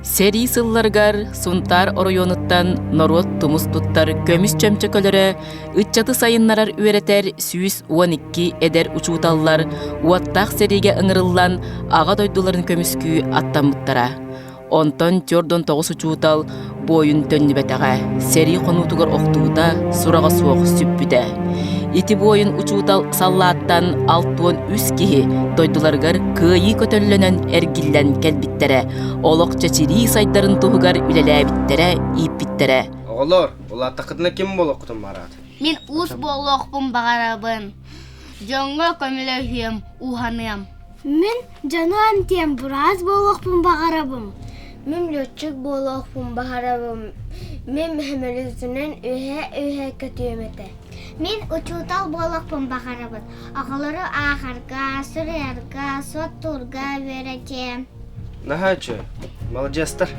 Сэрии сылларыгар Сунтаар оройуонуттан норуот тумус туттар көмүс чөмчөкөлөрө ыччаты сайыннарар үөрэтэр 112 эдэр учууталлар уоттаах сэриигэ ыҥырыллан Аҕа дойдуларын көмүскүү аттаммыттара. Онтон 49 учуутал буойун төннүбэтэҕэ, сэрии хонуутугар охтубута, сураҕа суох сүппүтэ. Ити буойун учуутал саллааттан 63 киһи дойдуларыгар кыайыы көтөллөнөн эргиллэн кэлбиттэрэ, олох чэчирии сайдарын туһугар үлэлээбиттэрэ, ииппиттэрэ. Оҕолор, улааттаххытына ким буолуоххутун баҕараҕыт? Мин уус буолуохпун баҕарабын. Дьоҥҥо көмөлөһүөм, уһаныам. Мин дьону эмтиэм, быраас буолуохпун баҕарабын. Мин летчик буолуохпун баҕарабын. Мин сөмөлүөтүнэн үөһэ-үөһэ көтүөм этэ. Мин учуутал буолуохпун баҕарабын. Оҕолору ааҕарга, суруйарга, суоттуурга үөрэтиэм. Наһаа үчүгэй. Маладьыастар.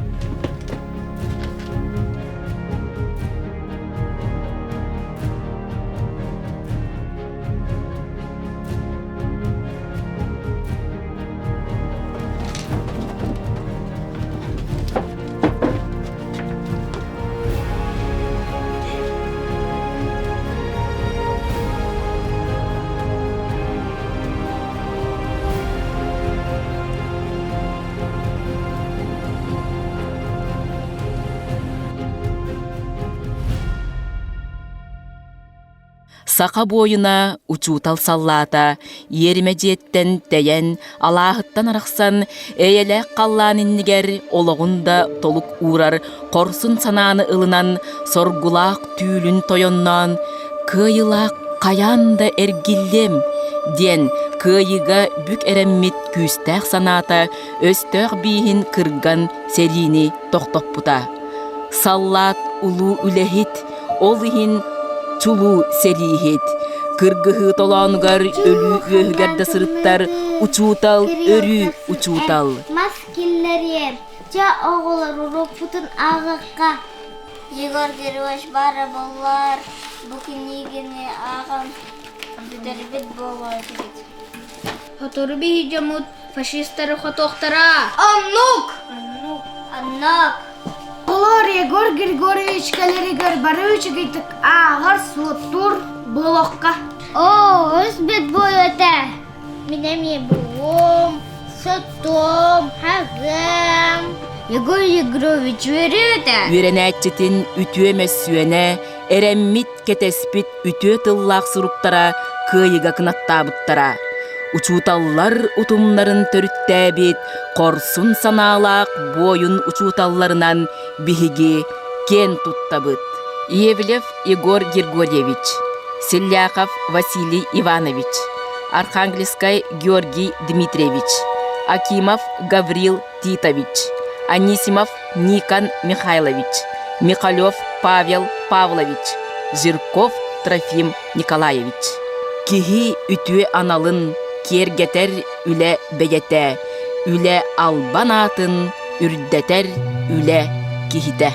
Саха буойуна, учуутал саллаата, иэримэ дьиэттэн тэйэн, алааһыттан арахсан, эйэлээх халлаан иннигэр олоҕун да толук уурар хорсун санааны ылынан, соргулаах түүлүн тойонноон, кыайыылаах хайаан да эргиллиэм диэн кыайыыга бүк эрэммит күүстээх санаата өстөөх бииһин кырган сэриини тохтоппута. Саллаат улуу үлэһит, ол иһин чулуу сэрииһит. Кыргыһыы толоонугар өлүү үөһүгэр да сырыттар учуутал өрүү учуутал. Мас киллэриэм. Чэ, оҕолор уруокпутун ааҕыахха. Егор Григорьевич баара буоллар, бу кинигини ааҕан бүтэрбит буолуо этибит. Сотору биһи дьоммут фашистары хотуохтара. Оннук! Оннук. Оннук. Оҕолор Егор Григорьевич кэлэригэр бары үчүгэйдик ааҕар, суоттуур буолуохха. Оо, өс бэт буолуо этэ. Мин эмиэ буолуом, соттуом, хаҕыам. Егор Егорович үөрүө этэ. Үөрэнээччитин үтүө мөссүөнэ, эрэммит, кэтэспит үтүө тыллаах суруктара кыайыга кынаттаабыттара. Учууталлар утумнарын төрүттээбит хорсун санаалаах буойун учууталларынан биһиги киэн туттабыт. Иевлев Егор Григорьевич, Селляхов Василий Иванович, Архангельскай Георгий Дмитриевич, Акимов Гаврил Титович, Анисимов Никон Михайлович, Михалев Павел Павлович, Жирков Трофим Николаевич. Киһи үтүө аналын киэргэтэр үлэ бэйэтэ, үлэ албан аатын үрдэтэр үлэ киһитэ.